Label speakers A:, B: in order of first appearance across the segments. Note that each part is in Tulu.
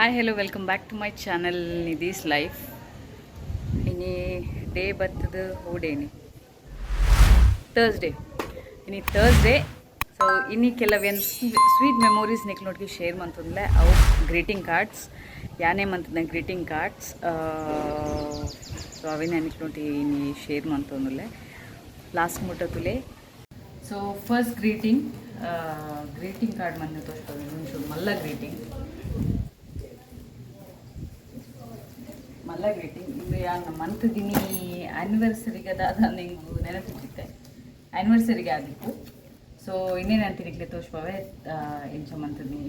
A: Hi, hello, welcome back to my channel Nidhi's life. ಇನಿ ಡೇ ಬತ್ತದ ಹೋಡೇನಿ ಥರ್ಸ್ಡೇ. ಇನಿ ಥರ್ಸ್ಡೇ. ಸೊ ಇನಿ ಕೆಲವೇನು ಸ್ವೀಟ್ ಮೆಮೊರೀಸ್ ನಿಕ್ಲೊಟ್ಟಿಗೆ ಶೇರ್ ಮಂತೊಂದುಲ್ಲೆ. ಅವು ಗ್ರೀಟಿಂಗ್ ಕಾರ್ಡ್ಸ್, ಯಾನೇ ಮಂತದ ಗ್ರೀಟಿಂಗ್ ಕಾರ್ಡ್ಸ್. ಸೊ ಅವೇನೆ ನಿಕ್ಲೊಟ್ಟಿಗೆ ಇನಿ ಶೇರ್ ಮಂತೊಂದುಲ್ಲೆ. ಲಾಸ್ಟ್ ಮುಟ್ಟ ತುಲೆ. ಸೊ ಫಸ್ಟ್ ಗ್ರೀಟಿಂಗ್ ಕಾರ್ಡ್ ಮಂತ ತೋಜ್ಪಾವೆ. ಒಂಚೂರು ಮಲ್ಲ ಗ್ರೀಟಿಂಗ್, ಮಲ್ಲ ಗ್ರೀಟಿಂಗ್. ಇಂದು ಯಾನ್ ಮಂತ್ ದಿನಿ ಆ್ಯನಿವರ್ಸರಿಗೆ ದಾದ ನಿಂಗು ನೆನಪಿದ್ದಿತ್ತೆ, ಆ್ಯನಿವರ್ಸರಿಗೆ ಆದಿತ್ತು. ಸೊ ಇನ್ನೇನು ಅಂತಿನಿಕ್ಲೆ ತೋಜ್ಪಾವೆ. ಎಂಚ ಮಂತದಿ,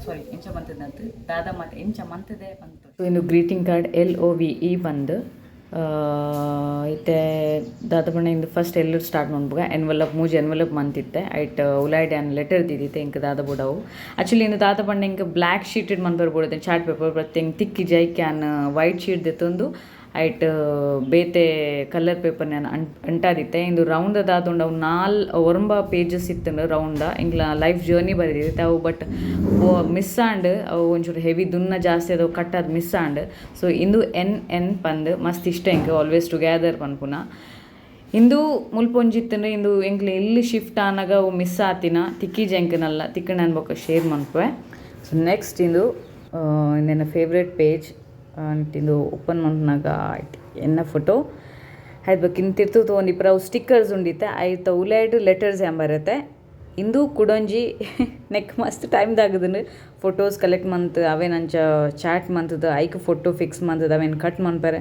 A: ಸಾರಿ, ಎಂಚ ಮಂತದಂತ ದಾದ ಮತ್ತೆ ಎಂಚ ಮಂತದೆ ಬಂತು. ಸೊ ಇಂದು ಗ್ರೀಟಿಂಗ್ ಕಾರ್ಡ್ LOVE ಬಂದು ಇತ್ತೆ ದಾದ ಪಂಡ, ಇಂದು ಫಸ್ಟ್ ಎಲ್ಲೂ ಸ್ಟಾರ್ಟ್ ಮನ್ಪುಗ. ಎನ್ವಲಪ್, ಮೂಜಿ ಎನ್ವಲಪ್ ಮಂತಿತ್ತೆ. ಐಟ್ ಉಲಾಯ್ಡ್ ಯಾನ್ ಲೆಟರ್ ದೀದಿತ್ತೆ. ಇಂಕ್ ದಾದ ಬೋಡವು. ಆಕ್ಚುಲಿ ಇಂದು ದಾದ ಪಂಡ, ಇಂಕ್ ಬ್ಲ್ಯಾಕ್ ಶೀಟೆಡ್ ಮನ್ಪರ ಬೋಡಿತ್ತೆ, ಚಾರ್ಟ್ ಪೇಪರ್. ಬಟ್ ಇಂಕ್ ತಿಕ್ಕಿಜಿ. ಐಕ್ ಯಾನ್ ವೈಟ್ ಶೀಟ್ ದೆತ್ತೊಂದು ಐಟ್ ಬೇತೆ ಕಲರ್ ಪೇಪರ್ ಯಾನ್ ಅಂಟಾದಿತ್ತೆ. ಇಂದು ರೌಂಡ್ ದಾದುಂಡು, ಅವು ನಾಲ್ ಒರಂಬ ಪೇಜಸ್ ಇತ್ತುಂಡು. ರೌಂಡ ಎಂಕ್ಲ ಲೈಫ್ ಜರ್ನಿ ಬರೆದಿತ್ತೆ ಅವು. ಬಟ್ ಮಿಸ್ ಆಂಡ್. ಅವು ಒಂಚೂರು ಹೆವಿ ದುನ್ನ ಜಾಸ್ತಿ ಅದು ಕಟ್ಟಾದ್ ಮಿಸ್ ಆಂಡ್. ಸೊ ಇಂದು ಎನ್ ಎನ್ ಪಂದ್ ಮಸ್ತ್ ಇಷ್ಟ ಎಂಕ್, ಆಲ್ವೇಸ್ ಟುಗೆದರ್ ಪನ್ಪುನ. ಇಂದು ಮುಲ್ಪ ಒಂಜಿ ಇತ್ತುಂಡು. ಇಂದು ಎಂಕ್ಲ ಎಲ್ಲಿ ಶಿಫ್ಟ್ ಆನಗ ಅವು ಮಿಸ್ ಆತಿನ, ತಿಕ್ಕಿಜಿ ಎಂಕ್. ನಲ್ಲ ತಿಕ್ಕಂಡ ಬೊಕ್ಕ ಶೇರ್ ಮನ್ಪುವೆ. ಸೊ ನೆಕ್ಸ್ಟ್ ಇಂದು ಇಂದೆನ್ನ ಫೇವ್ರೆಟ್ ಪೇಜ್. ಇಂದು ಓಪನ್ ಮನ್ಪುನಗ ಎನ್ನ ಫೋಟೋ ಆಯ್ತು ಬೊಕ್ಕ ಇನ್ ತಿರ್ತು ತೂವೊಂದಿಪ್ಪುರ. ಅವು ಸ್ಟಿಕ್ಕರ್ಸ್ ಉಂಡಿತ್ತೆ. ಐತ ಉಲೈಡ್ ಲೆಟರ್ಸ್ ಎಂಬ ಬರತ್ತೆ. ಇಂದು ಕುಡೊಂಜಿ ನೆಕ್ ಮಸ್ತ್ ಟೈಮ್ ತಾಗುದುಂಡು. ಫೋಟೋಸ್ ಕಲೆಕ್ಟ್ ಮಂತ್, ಅವೇನ್ ಅಂಚ ಚಾಟ್ ಮಂತುದು, ಐಕ್ ಫೋಟೋ ಫಿಕ್ಸ್ ಮಂತುದು, ಅವೇನ್ ಕಟ್ ಮನ್ಪರೆ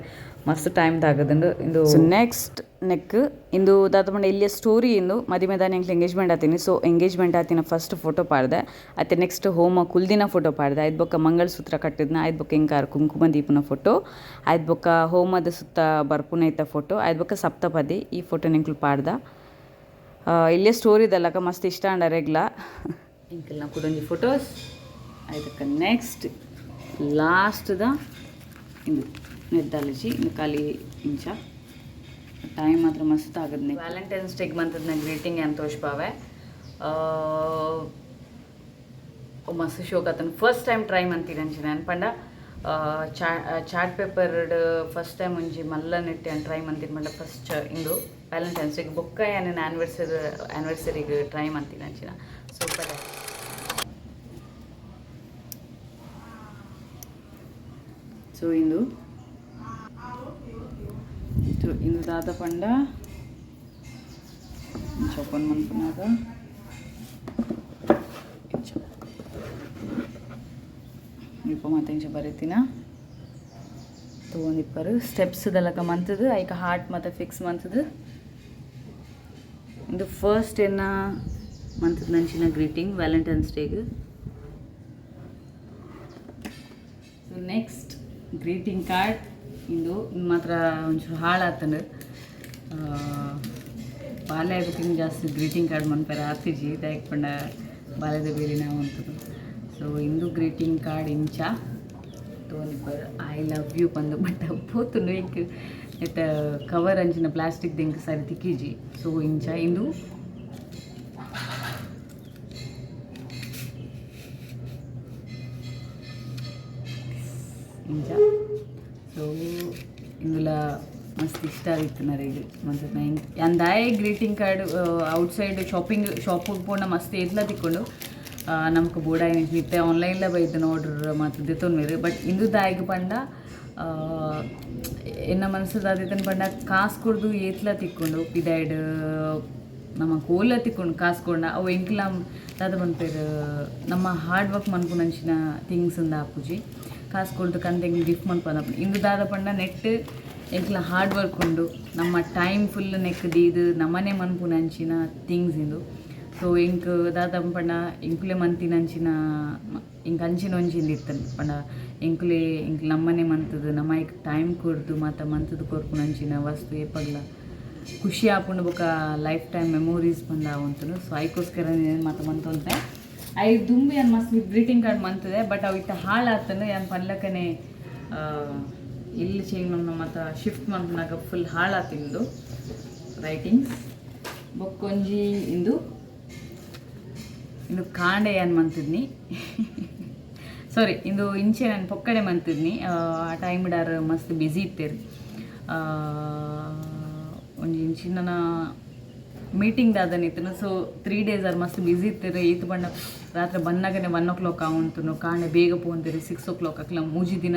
A: ಮಸ್ತ್ ಟೈಮ್ ತಾಗುದುಂಡು ಇಂದು. ನೆಕ್ಸ್ಟ್ ನೆಕ್ ಇಂದು ದಾದ ಪಂಡ, ಎಲ್ಯ ಸ್ಟೋರಿ. ಇಂದು ಮದಿಮೆದಾನಿ ಎಂಕ್ಲ ಎಂಗೇಜ್ಮೆಂಟ್ ಆತೀನಿ. ಸೊ ಎಂಗೇಜ್ಮೆಂಟ್ ಆತಿನ ಫಸ್ಟ್ ಫೋಟೋ ಪಾಡ್ದೆ. ಅತ್ತೆ ನೆಕ್ಸ್ಟ್ ಹೋಮ ಕುಲ್ದಿನ ಫೋಟೋ ಪಾಡ್ದೆ. ಐತ್ ಬೊಕ್ಕ ಮಂಗಳಸೂತ್ರ ಕಟ್ಟಿದ್ನ. ಐತ್ ಬೊಕ್ಕ ಎಂಕಾರ್ ಕುಂಕುಮ ದೀಪುನ ಫೋಟೋ. ಐತ್ ಬೊಕ್ಕ ಹೋಮದ ಸುತ್ತ ಬರ್ಪುನೈತ ಫೋಟೋ. ಐತ್ ಬೊಕ್ಕ ಸಪ್ತಪದಿ. ಈ ಫೋಟೋ ಎಂಕ್ಲು ಪಾಡ್ದ. ಇಲ್ಲೇ ಸ್ಟೋರಿ ದಲ್ಲಕ ಮಸ್ತ್ ಇಷ್ಟ ಆಂಡ್ ಅರೆಗ್ಲ. ಎಂಕಲ್ನ ಕುಡೊಂಜಿ ಫೋಟೋಸ್. ಐತಕ್ಕ ನೆಕ್ಸ್ಟ್ ಲಾಸ್ಟ್ದ ಇಂದು ನೆದ್ದಾಲಜಿ. ಇಂದು ಖಾಲಿ ಇಂಚ ಟೈಮ್ ಮಾತ್ರ ಮಸ್ತ್ ಆಗದ್ನೆ. ವ್ಯಾಲೆಂಟೈನ್ಸ್ ಡೇಗೆ ಮಂತದ್ನ ಗ್ರೀಟಿಂಗ್ ಅಂತ ತೋಜ್ಪಾವೆ. ಮಸ್ತ್ ಶೋಕ್ ಆತನ. ಫಸ್ಟ್ ಟೈಮ್ ಟ್ರೈ ಮಂತಿನ ಅಂಚಿನ ಪಂಡ, chart paper first time ಒಂಜಿ ಮಲ್ಲ ನೆಟ್ಟಿ ಟ್ರೈ ಮಂತಿನ ಪಂಡ ಫಸ್ಟ್ ಇಂದು ವ್ಯಾಲೆಂಟೈನ್ಸ್ ಡೇಗೆ. ಬೊಕ್ಕ ಯಾನ್ ಆ್ಯನಿವರ್ಸರಿಗೆ ಟ್ರೈ ಮಂತಿನ ಅಂಚಿನ. ಸೂಪರ್. ಸೊ ಇಂದು ದಾದ ಪಂಡ, ಓಪನ್ ಮನ್ಪುನಾಗ ಇಂಚ ಇಪ್ಪ ಮತ್ತೆ ಇಂಚ ಬರೀತಿನ ತಗೊಂಡಿಪ್ಪರು. ಸ್ಟೆಪ್ಸ್ ದಲಕ ಮಂತದು, ಐಕ ಹಾರ್ಟ್ ಮತ್ತೆ ಫಿಕ್ಸ್ ಮಂತದು. ಇಂದು ಫಸ್ಟ್ ಏನ ಮಂತದ ನಂಚಿನ ಗ್ರೀಟಿಂಗ್ ವ್ಯಾಲೆಂಟೈನ್ಸ್ ಡೇಗೆ. ಸೊ ನೆಕ್ಸ್ಟ್ ಗ್ರೀಟಿಂಗ್ ಕಾರ್ಡ್ ಇಂದು. ಇಂದು ಮಾತ್ರ ಒಂಚೂರು ಹಾಳಾತಂಡು. ಬಾಲ್ಯ ಬುಕ್ಕಿಂಗ್ ಜಾಸ್ತಿ ಗ್ರೀಟಿಂಗ್ ಕಾರ್ಡ್ ಮನ್ಪೆರೆ ಆತಿಜಿ, ದಾಯೆಗ್ ಪಂಡ ಬಾಲ್ಯದ ಬೇಲಿನ ಉಂಟು. ಸೊ ಇಂದು ಗ್ರೀಟಿಂಗ್ ಕಾರ್ಡ್ ಇಂಚ ತೋನಿಪ್ಪರ್, I love you ಪಂದು. ಬಟ್ ಪೋತುಂಡು. ಎಂಕ್ ನೆತ್ತ ಕವರ್ ಅಂಚಿನ ಪ್ಲಾಸ್ಟಿಕ್ ದಿಂಕ್ ಸರಿ ತಿಕ್ಕಿಜಿ. ಸೊ ಇಂಚ ಇಂದು. ಇಂಚ. ಸೊ ಇಂದುಲ ಮಸ್ತ್ ಇಷ್ಟ ಆಗಿತ್ತು ನರೆಗ್ ಮಸ್ತ್. ಯಾನ್ ದಾಯೆ greeting card out side shopping ಶಾಪಿಗೆ ಪೋಂಡ ಮಸ್ತ್ ಏತ್ಲ ತಿಕ್ಕೊಂಡು. ನಮಕ್ ಬೋಡಾಯಿನ ಇತ್ತೆ ಆನ್ಲೈನ್ಲ ಬೈದಿನ ಆರ್ಡರ್ ಮಾತ ದೆತೊನ್ವೆರ್. ಬಟ್ ಇಂದು ದಾಯೆಗ್ ಪಂಡ, ಎನ್ನ ಮನಸ್ಸು ದಾದಿತ್ತನ್ ಪಂಡ, ಕಾಸು ಕೊರ್ದು ಏತ್ಲ ತಿಕ್ಕೊಂಡು ಪಿದಾಯ್ಡ್ ನಮಕ್ ಓಲ ತಿಕ್ಕೊಂಡು ಕಾಸು ಕೊರ್ಂಡ ಅವು ಎಂಕ್ಲ ದಾದ ಪನ್ಪೆರ್, ನಮ್ಮ ಹಾರ್ಡ್ ವರ್ಕ್ ಮನ್ಪುನಂಚಿನ ಥಿಂಗ್ಸ್ ಇಂದ ಆಪುಜಿ. ಕಾಸು ಕೊರ್ದು ಕಂತ ಎಂಕ್ ಗಿಫ್ಟ್ ಮನ್ಪಂದ. ಇಂದು ದಾದ ಪಂಡ, ನೆಟ್ ಎಂಕ್ಲ ಹಾರ್ಡ್ ವರ್ಕ್ ಉಂಡು, ನಮ್ಮ ಟೈಮ್ ಫುಲ್ ನೆಕ್ ದೀದ್ ನಮನೆ ಮನ್ಪುನಂಚಿನ ಥಿಂಗ್ಸ್ ಇಂದು. ಸೊ ಎಂಕ್ ದಾದ ಪಂಡ, ಎಂಕುಲೆ ಮಂತಿನಂಚಿನ ಎಂಕ್ ಅಂಚಿನ ಒಂಜಿ ಇಂದು ಇತ್ತಂಡ್ ಪಂಡ, ಎಂಕುಲೆ ಎಂಕ್ ನಮ್ಮನೆ ಮಂತುದು ನಮ್ಮ ಐಕ್ ಟೈಮ್ ಕೊರ್ದು ಮಾತ ಮಂತುದು ಕೊರ್ಪುನಂಚಿನ ವಸ್ತು ಏಪಗ್ಲ ಖುಷಿ ಆಪುಂಡು. ಬೊಕ ಲೈಫ್ ಟೈಮ್ ಮೆಮೊರೀಸ್ ಪಂದ ಆವೊಂತುಂಡು. ಸೊ ಐಕೋಸ್ಕರ ಮಾತ ಮಂತೊಂತೆ. I ದುಂಬು ಯಾನ್ ಮಸ್ತ್ ಗ್ರೀಟಿಂಗ್ ಕಾರ್ಡ್ ಮಂತುದೆ. ಬಟ್ ಅವು ಇತ್ತೆ ಹಾಳಾತಂಡು. ಯಾನ್ ಪನ್ಲಕನೆ ಇಲ್ಲಿ ಚೇಂಜ್ ಮನ್ಪುನ ಮಾತ ಶಿಫ್ಟ್ ಮನ್ಪುನಗ ಫುಲ್ ಹಾಳಾತಿಂದು ರೈಟಿಂಗ್ಸ್. ಬೊಕ್ಕೊಂಜಿ ಇಂದು. ಇಂದು ಕಾಂಡೆ ಯಾನ್ ಮಂತಿದ್ನಿ. ಸಾರಿ, ಇಂದು ಇಂಚೆ ನಾನು ಪೊಕ್ಕಡೆ ಮಂತಿದ್ನಿ. ಆ ಟೈಮ್ ಡಾರ್ ಮಸ್ತ್ ಬ್ಯುಸಿ ಇತ್ತೇರು. ಒಂಜಿ ಇಂಚಿನ ಮೀಟಿಂಗ್ ದಾದನಿತ್ತನು. ಸೊ 3 ಡೇಸ್ ಆರ್ ಮಸ್ತ್ ಬ್ಯುಸಿ ಇತ್ತೇರು. ಈತ್ ಬಣ್ಣ ರಾತ್ರಿ ಬನ್ನಾಗನೆ 1 ಓ ಕ್ಲಾಕ್ ಆವಂತನು. ಕಾಣೆ ಬೇಗ ಪೋಂತೀರಿ, 6 ಓ ಕ್ಲಾಕ್. ಅಕ್ಲ 3 ದಿನ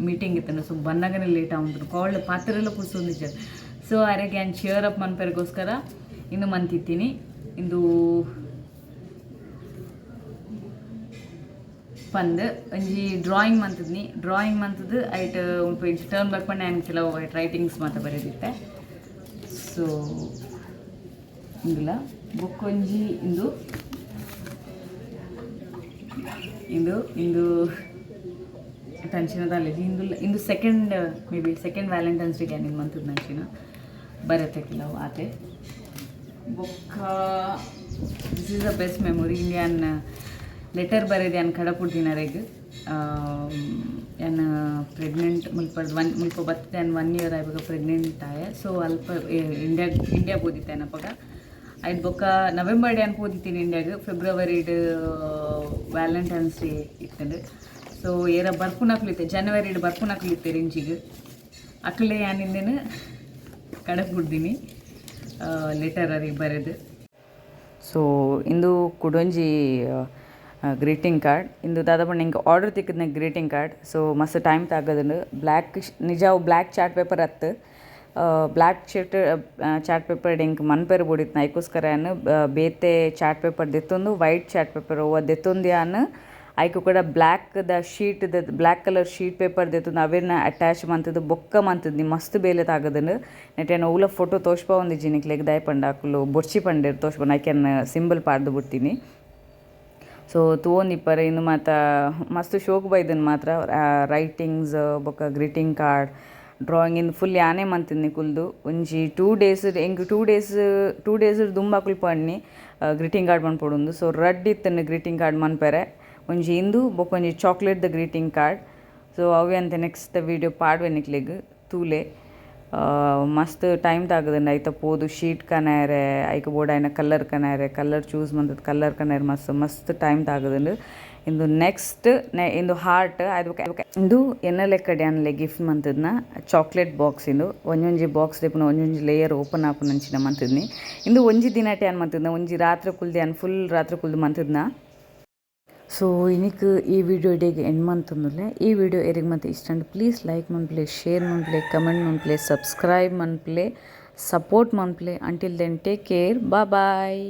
A: ಮೀಟಿಂಗ್ ಇತ್ತನು. ಸೊ ಬನ್ನಾಗನೆ ಲೇಟ್ ಆವಂತನು. ಕಾಲ್ ಪಾತ್ರೆಲ್ಲ ಪುರ್ಸೊಂದಿಜ್ಜಾರ್. ಸೊ ಅರೆಗೆ ಆ್ಯಂಡ್ ಚಿಯರ್ ಅಪ್ ಮನ್ಪೆರಿಗೋಸ್ಕರ ಇಂದು ಮಂತಿತ್ತೀನಿ. ಇಂದು ಪಂದ್ ಒಂಜಿ ಡ್ರಾಯಿಂಗ್ ಮಂತದ್ನಿ. ಡ್ರಾಯಿಂಗ್ ಮಂತದ್ದು ಐಟ್ ಇಂಚ ಟರ್ನ್ ಬ್ಯಾಕ್ ಪಂಡ ನಾನು ಕೆಲವು ರೈಟಿಂಗ್ಸ್ ಮಾತ ಬರೆದಿತ್ತೆ. ಸೊ ಇಂದುಲ ಬೊಕ್ಕೊಂಜಿ ಇಂದು ಇಂದು ಇಂದು ಟೆನ್ಷನ್ ಇಂದು. ಇಂದು second, may be second Valentine's ಡೇಗೆ ನಿನ್ನ ಮಂತದ ನಂಚಿನ ಬರುತ್ತೆ ಕೆಲವು ಆತೆ. ಬೊಕ್ಕ this is the best memory. Indian letter ಬರೆದೆ ಯಾನ್ ಕಡಪುಡ್ದಿನರೆಗ್. ಯಾನ್ ಪ್ರೆಗ್ನೆಂಟ್ ಮುಲ್ಪ ಒನ್ ಮುಲ್ಪ ಬತ್ತೆ, ಯಾನ್ 1 ಇಯರ್ ಆಯ್ಬೊಕ ಪ್ರೆಗ್ನೆಂಟ್ ಆಯೆ. ಸೊ ಅಲ್ಪ ಇಂಡಿಯಾ ಇಂಡಿಯಾ ಪೋದಿತ್ತೆ ಅಪಗ. ಐಟ್ ಬೊಕ್ಕ ನವೆಂಬರ್ ಯಾನ್ ಪೋದಿತ್ತೀನಿ ಇಂಡಿಯಾಗ್. ಫೆಬ್ರವರಿಡ್ ವ್ಯಾಲೆಂಟೈನ್ಸ್ ಡೇ ಇತ್ತಂಡು. ಸೊ ಏರ ಬರ್ಪುನಕ್ಲು ಇತ್ತೆ, ಜನವರಿಡ್ ಬರ್ಪುನಕ್ಲು ಇತ್ತೆರ್ ಇಂಚಿಗ್. ಅಕ್ಲೆ ಯಾನ್ ಇಂದೆನ್ ಕಡಪುಡ್ದಿನಿ ಲೆಟರ್ ಅರಿಗೆ ಬರೆದು. ಸೊ ಇಂದು ಕುಡೊಂಜಿ ಗ್ರೀಟಿಂಗ್ ಕಾರ್ಡ್. ಇಂದು ದಾದ ಪಂಡ ಎಂಕ್ ಆರ್ಡರ್ ತಿಕ್ಕುದ್ನ ಗ್ರೀಟಿಂಗ್ ಕಾರ್ಡ್. ಸೊ ಮಸ್ತ್ ಟೈಮ್ ತಾಗದುಂಡು. ಬ್ಲ್ಯಾಕ್, ನಿಜ ಅವು ಬ್ಲ್ಯಾಕ್ ಚಾರ್ಟ್ ಪೇಪರ್ ಅತ್ತು. ಬ್ಲ್ಯಾಕ್ ಶೀಟ್ ಚಾರ್ಟ್ ಪೇಪರ್ ಎಂಕ್ ಮನ್ಪೆರೆ ಬೋಡಿತ್ನ. ಐಕೋಸ್ಕರ ಯಾನ್ ಬೇತೆ ಚಾರ್ಟ್ ಪೇಪರ್ ದೆತ್ತೊಂದು, ವೈಟ್ ಚಾರ್ಟ್ ಪೇಪರ್ ಒವ್ವ ದೆತ್ತೊಂದು, ಯಾನ್ ಐಕು ಕೂಡ black the sheet the black colour sheet paper ದೆತ್ತೊಂದು ಅವೆನ್ ಅಟ್ಯಾಚ್ ಮಂತುದು ಬೊಕ್ಕ ಮಂತುದ್ನಿ. ಮಸ್ತ್ ಬೇಲೆ ತಾಗದುಂಡು. ನೆಟ್ ಯಾನ್ ಒವ್ಲ ಫೋಟೋ ತೋಜ್ಪಾವೊಂದಿಜ್ಜಿ ನಿಕ್ಲೆಗ್, ದಾಯೆ ಪಂಡ ಅಕುಲು ಬೊಡ್ಚಿ ಪಂಡೆರ್ ತೋಜ್ಪನ. ಐಕ್ ಸಿಂಬಲ್ ಪಾಡ್ದು ಬುಡ್ತೀನಿ. ಸೊ ತೂವೊಂದಿಪ್ಪರೆ. ಇಂದು ಮಾತ ಮಸ್ತ್ ಶೋಕು ಬೈದನ್ ಮಾತ್ರ. ರೈಟಿಂಗ್ಸ್ ಬೊಕ್ಕ ಗ್ರೀಟಿಂಗ್ ಕಾರ್ಡ್, ಡ್ರಾಯಿಂಗ್ ಇಂದು ಫುಲ್ ಯಾನೇ ಮಂತಿನಿ ಕುಲ್ದು. ಒಂಜಿ 2 ಡೇಸ್ ಎಂಕ್ 2 ಡೇಸ್, 2 ಡೇಸ್ ದುಂಬಾಕುಲು ಪಣ್ಣಿ ಗ್ರೀಟಿಂಗ್ ಕಾರ್ಡ್ ಮನ್ಪೊಡುಂದು. ಸೊ ರಡ್ಡ್ ಇತ್ತಂಡು ಗ್ರೀಟಿಂಗ್ ಕಾರ್ಡ್ ಮನ್ಪೆರೆ. ಒಂಜಿ ಇಂದು, ಬೊಕ್ಕ ಒಂಜಿ ಚಾಕ್ಲೇಟ್ ದ ಗ್ರೀಟಿಂಗ್ ಕಾರ್ಡ್. ಸೊ ಅವೆ ಅಂತೆ ನೆಕ್ಸ್ಟ್ ವೀಡಿಯೋ ಪಾಡ್ವೆ ನಿಕ್ಲೆಗ್, ತೂಲೆ. ಮಸ್ತ್ ಟೈಮ್ ತಾಗದುಂಡು. ಐತ ಪೋದು ಶೀಟ್ ಕನಯರೆ, ಐಕ್ ಬೋಡಾಯಿನ ಕಲರ್ ಕನಯರೆ, ಕಲರ್ ಚೂಸ್ ಮಂತುದು ಕಲರ್ ಕನಯರೆ ಮಸ್ತ್ ಮಸ್ತ್ ಟೈಮ್ ತಾಗದುಂಡು. ಇಂದು ನೆಕ್ಸ್ಟ್ ಇಂದು ಹಾರ್ಟ್ ಆಯ್ದು. ಇಂದು ಎನ್ನ ಲೆಕ್ಕಡ್ ಯಾನ್ಲೆ ಗಿಫ್ಟ್ ಮಂತುದ್ನ ಚಾಕ್ಲೇಟ್ ಬಾಕ್ಸ್. ಇಂದು ಒಂಜೊಂಜಿ ಬಾಕ್ಸ್ ದೆಪ್ಪುನ ಒಂಜೊಂಜಿ ಲೇಯರ್ ಓಪನ್ ಆಪುನಂಚಿನ ಮಂತುದ್ನಿ. ಇಂದು ಒಂಜಿ ದಿನಟೆ ಯಾನ್ ಮಂತುದ್ನ. ಒಂಜಿ ರಾತ್ರಿ ಕುಲ್ದು, ಯಾನ್ ಫುಲ್ ರಾತ್ರಿ ಕುಲ್ದು ಮಂತುದ್ನ. ಸೊ ಇನಿಕ್ ಈ ವಿಡಿಯೋ ಇಡೆಗ್ ಎಂಡ್ ಮಂತೊಂದುಲ್ಲೆ. ಈ ವಿಡಿಯೋ ಎರೆಗ್ ಮತ್ತೆ ಇಷ್ಟ ಪ್ಲೀಸ್ ಲೈಕ್ ಮನ್ಪುಲೆ, ಶೇರ್ ಮನ್ಪುಲೆ, ಕಮೆಂಟ್ ಮನ್ಪುಲೆ, ಸಬ್ಸ್ಕ್ರೈಬ್ ಮನ್ಪುಲೆ, ಸಪೋರ್ಟ್ ಮನ್ಪುಲೆ. Until then, take care, bye.